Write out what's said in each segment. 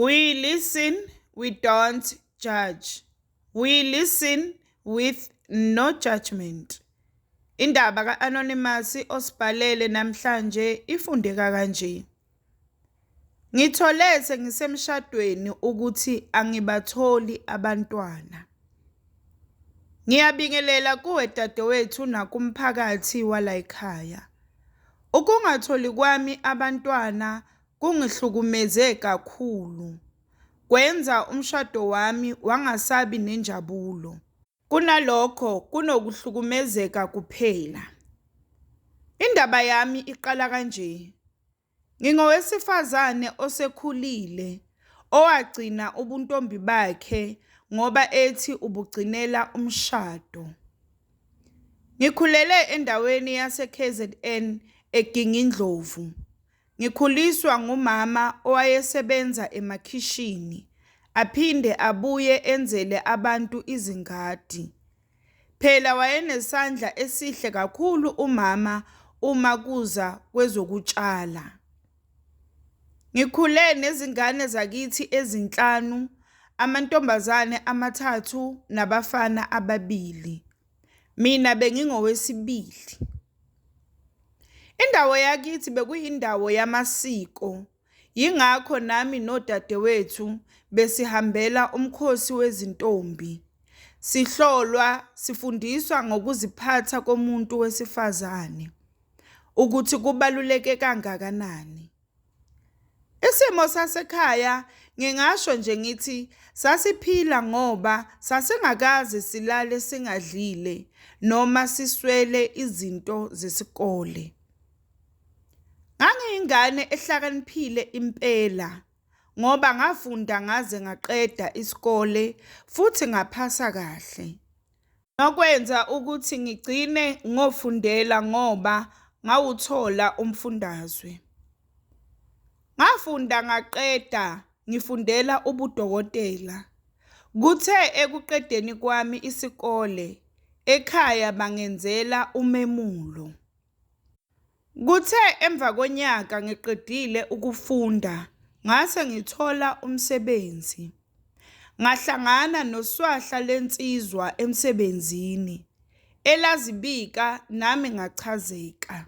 We listen, we don't judge. We listen with no judgment. Indaba ka-Anonymous osibhalele namhlanje ifundeka kanje. Ngithole sengisemshadweni ukuthi angibatholi abantwana. Ngiyabingelela kuwe dadewethu nakumphakathi walayikhaya. Ukungatholi kwami abantwana kungihlukumeze kakhulu. Kwenza umshado wami wangasabi nenjabulo. Kunalokho kunokuhlukumezeka kuphela. Indaba yami iqala kanje. Ngingowesifazane osekhulile owagcina ubuntombi bakhe ngoba ethi ubugcinela umshado. Ngikhulele endaweni yase-KZN eGingindlovu. Ngikhuliswa ngumama owayesebenza emakhishini aphinde abuye enzele abantu izingadi. Phela wayenesandla esihle kakhulu umama uma kuza kwezokutshala. Ngikhule nezingane zakithi ezinhlanu, amantombazane amathathu nabafana ababili. Mina bengingowesibili. Indawo yakithi bekuyindawo yamasiko, yingakho nami nodadewethu besihambela umkhosi wezintombi. Sihlolwa, sifundiswa ngokuziphatha komuntu wesifazane ukuthi kubaluleke kangakanani. Isimo sasekhaya ngingasho nje ngithi sasiphila ngoba sasingakaze silale singadlile noma siswele izinto zesikole. Ngangiyingane ehlakaniphile impela ngoba ngafunda ngaze ngaqeda isikole futhi ngaphasa kahle. Nokwenza ukuthi ngigcine ngofundela ngoba ngawuthola umfundazwe. Ngafunda ngaqeda ngifundela ubudokotela. Kuthe ekuqedeni kwami isikole ekhaya bangenzela umemulo. Kuthe emva konyaka ngiqedile ukufunda ngase ngithola umsebenzi. Ngahlangana noswahla lensizwa emsebenzini elazibika nami ngachazeka.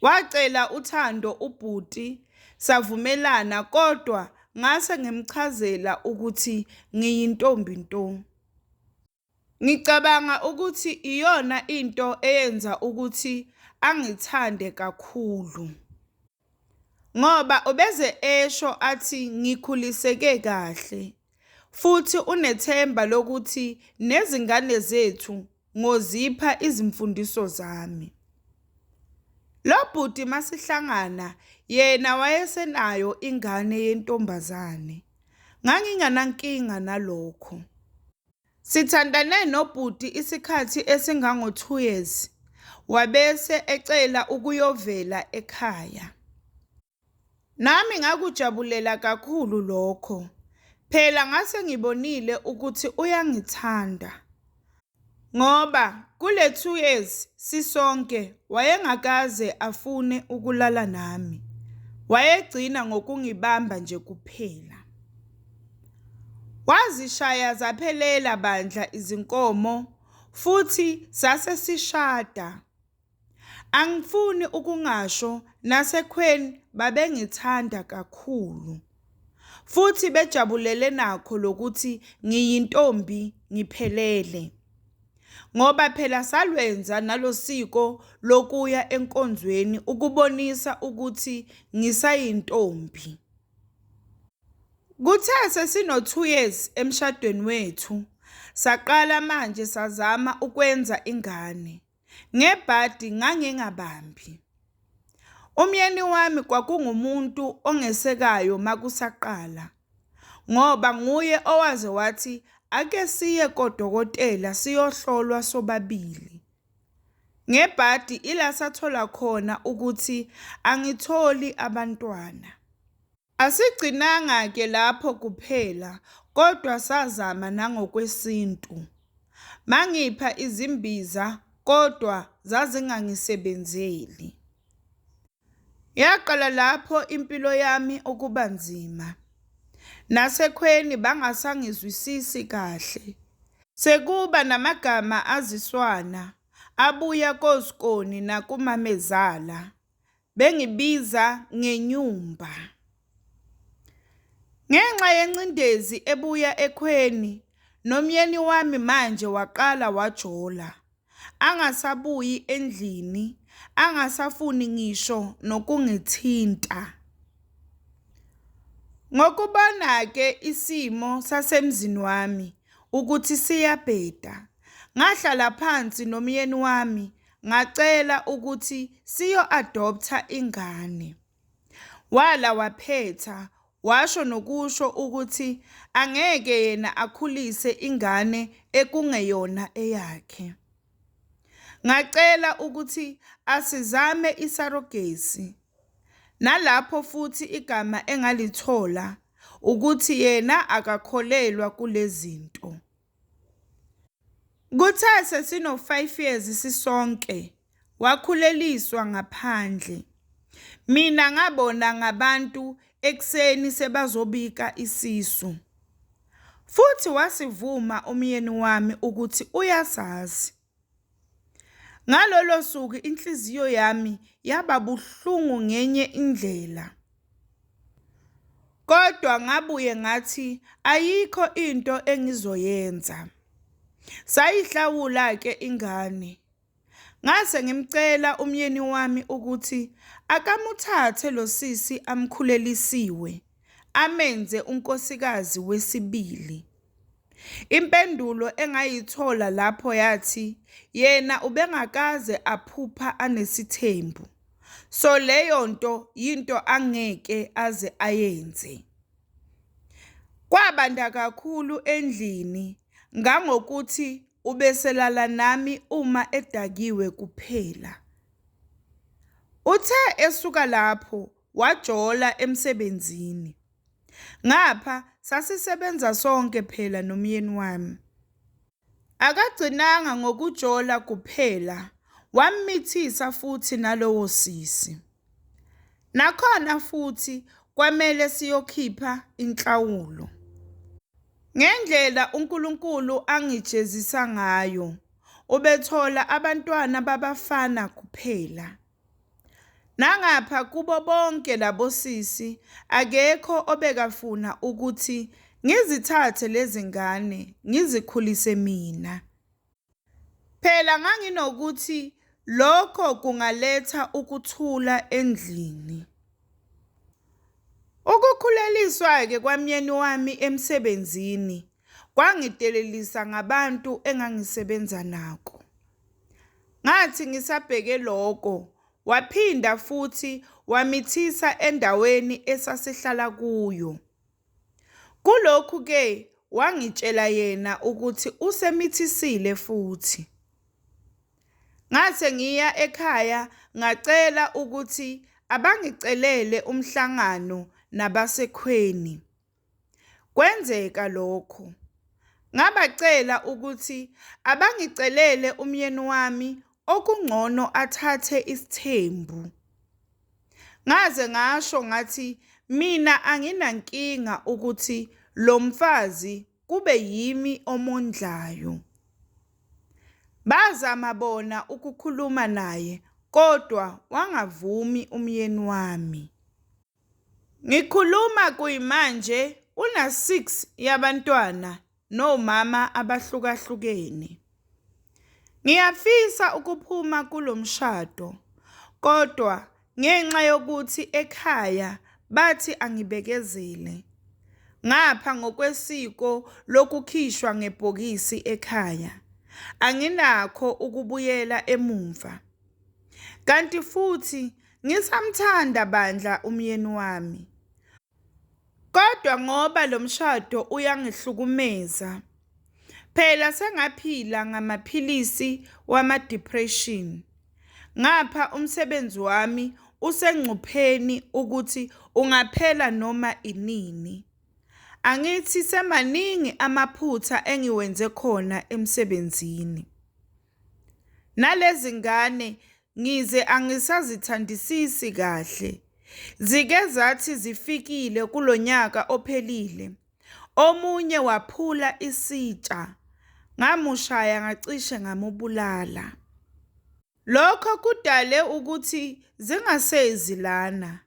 Wacela uthando ubhuti savumelana kodwa ngase ngimchazela ukuthi ngiyintombi nto. Ngicabanga ukuthi iyona into eyenza ukuthi angithande kakhulu. Ngoba ubeze esho athi ngikhuliseke kahle futhi unethemba lokuthi nezingane zethu ngozipha izimfundiso zami. Lo bhuti masihlangana yena wayesenayo ingane yentombazane. Nganginganankinga nalokho. Sithandane nobhuti isikhathi esingango-2 years, wabese ecela ukuyovela ekhaya. Nami ngakujabulela kakhulu lokho, phela ngase ngibonile ukuthi uyangithanda. Ngoba kule 2 years sisonke wayengakaze afune ukulala nami, wayegcina ngokungibamba nje kuphela. Wazishaya zaphelela bandla izinkomo futhi sase sishada. Angifuni ukungasho nasekhweni babengithanda kakhulu futhi bejabulele nakho lokuthi ngiyintombi ngiphelele. Ngoba phela salwenza nalosiko lokuya enkonzweni ukubonisa ukuthi ngisayintombi. Kuthe sesino-2 years emshadweni wethu, saqala manje sazama ukwenza ingane. Ngebhadi ngangingabambi. Umyeni wami kwakungumuntu ongesekayo makusaqala ngoba nguye owaze wathi ake siye kodokotela siyohlolwa sobabili. Ngebhadi ila sathola khona ukuthi angitholi abantwana. Asigcinanga-ke lapho kuphela kodwa sazama nangokwesintu. Bangipha izimbiza kodwa zazingangisebenzeli. Yaqala lapho impilo yami ukuba nzima. Nasekhweni bangasangizwisisi kahle. Sekuba namagama aziswana abuya koskoni nakumamezala, bengibiza ngenyumba. Ngenxa yencindezi ebuya ekhweni, nomyeni wami manje waqala wajola, angasabuyi endlini, angasafuni ngisho nokungithinta. Ngokubona-ke isimo sasemzini wami ukuthi siyabheda, ngahlala phansi nomyeni wami ngacela ukuthi siyo-adoptha ingane. Wala waphetha, washo nokusho ukuthi angeke yena akhulise ingane ekungeyona eyakhe. Ngacela ukuthi asizame isarogesi. Nalapho futhi igama engalithola ukuthi yena akakholelwa kule zinto. Kuthe sesino-5 years sisonke, wakhuleliswa ngaphandle. Mina ngabona ngabantu ekuseni sebazobika isisu. Futhi wasivuma umyeni wami ukuthi uyasazi. Ngalolo suku inhliziyo yami yaba buhlungu ngenye indlela. Kodwa ngabuye ngathi ayikho into engizoyenza. Sayihlawula-ke ingane. Ngase ngimcela umyeni wami ukuthi akamuthathe lo sisi amkhulelisiwe, amenze unkosikazi wesibili. Impendulo engayithola lapho yathi yena ubengakaze aphupha anesithembu. So leyo nto yinto angeke aze ayenze. Kwabanda kakhulu endlini ngangokuthi ubeselala nami uma edakiwe kuphela. Uthe esuka lapho wajola emsebenzini. Ngapha sasisebenza sonke phela nomyeni wami. Akagcinanga ngokujola kuphela, wammithisa futhi nalowo sisi. Nakhona futhi kwamele siyokhipha inhlawulo. Ngendlela uNkulunkulu angijezisa ngayo, ubethola abantwana babafana kuphela. Nangapha kubo bonke labo sisi akekho obekafuna ukuthi ngizithathe lezi ngane ngizikhulise mina. Phela nganginokuthi lokho kungaletha ukuthula endlini. Ukukhuleliswa-ke kwamyeni wami emsebenzini kwangidelelisa ngabantu engangisebenza nako. Ngathi ngisabheke loko, waphinda futhi wamithisa endaweni esasihlala kuyo. Kulokhu-ke wangitshela yena ukuthi usemithisile futhi. Ngase ngiya ekhaya ngacela ukuthi abangicelele umhlangano nabasekhweni. Kwenzeka lokho. Ngabacela ukuthi abangicelele umyeni wami okungcono athathe isithembu. Ngaze ngasho ngathi mina anginankinga ukuthi lo mfazi kube yimi omondlayo. Bazama bona ukukhuluma naye kodwa wangavumi umyeni wami. Ngikhuluma kuyimanje una-6 yabantwana nomama abahlukahlukene. Ngiyafisa ukuphuma kulo mshado kodwa ngenxa yokuthi ekhaya bathi angibekezele. Ngapha ngokwesiko lokukhishwa ngebhokisi ekhaya, anginakho ukubuyela emumva. Kanti futhi ngisamthanda bandla umyeni wami. Kodwa ngoba lo mshado uyangihlukumeza, phela sengaphila ngamaphilisi wama-depression. Ngapha umsebenzi wami usengcupheni ukuthi ungaphela noma inini. Angithi semaningi amaphutha engiwenze khona emsebenzini. Nalezi ngane ngize angisazithandisisi kahle. Zike zathi zifikile kulo nyaka ophelile, omunye waphula isitsha, ngamushaya ngacishe ngamubulala. Lokho kudale ukuthi zingasezi lana,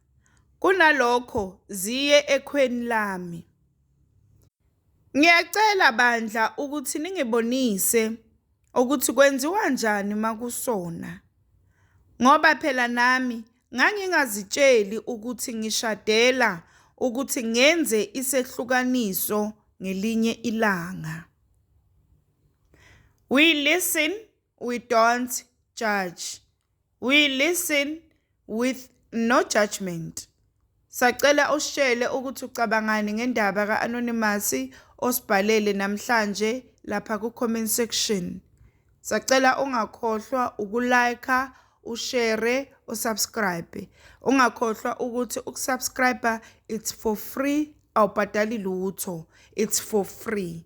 kunalokho ziye ekhweni lami. Ngiyacela bandla ukuthi ningibonise ukuthi kwenziwanjani makusona, ngoba phela nami ngangingazitsheli ukuthi ngishadela ukuthi ngenze isehlukaniso ngelinye ilanga. We listen, we don't judge. We listen with no judgment. Sacela usitshele ukuthi ucabangani ngendaba ka-Anonymous osibhalele namhlanje lapha ku-comment section. Sacela ungakhohlwa uku-like, ushare, usubscribe. Ungakhohlwa ukuthi ukusubscribe it's for free, awubhadali lutho. It's for free.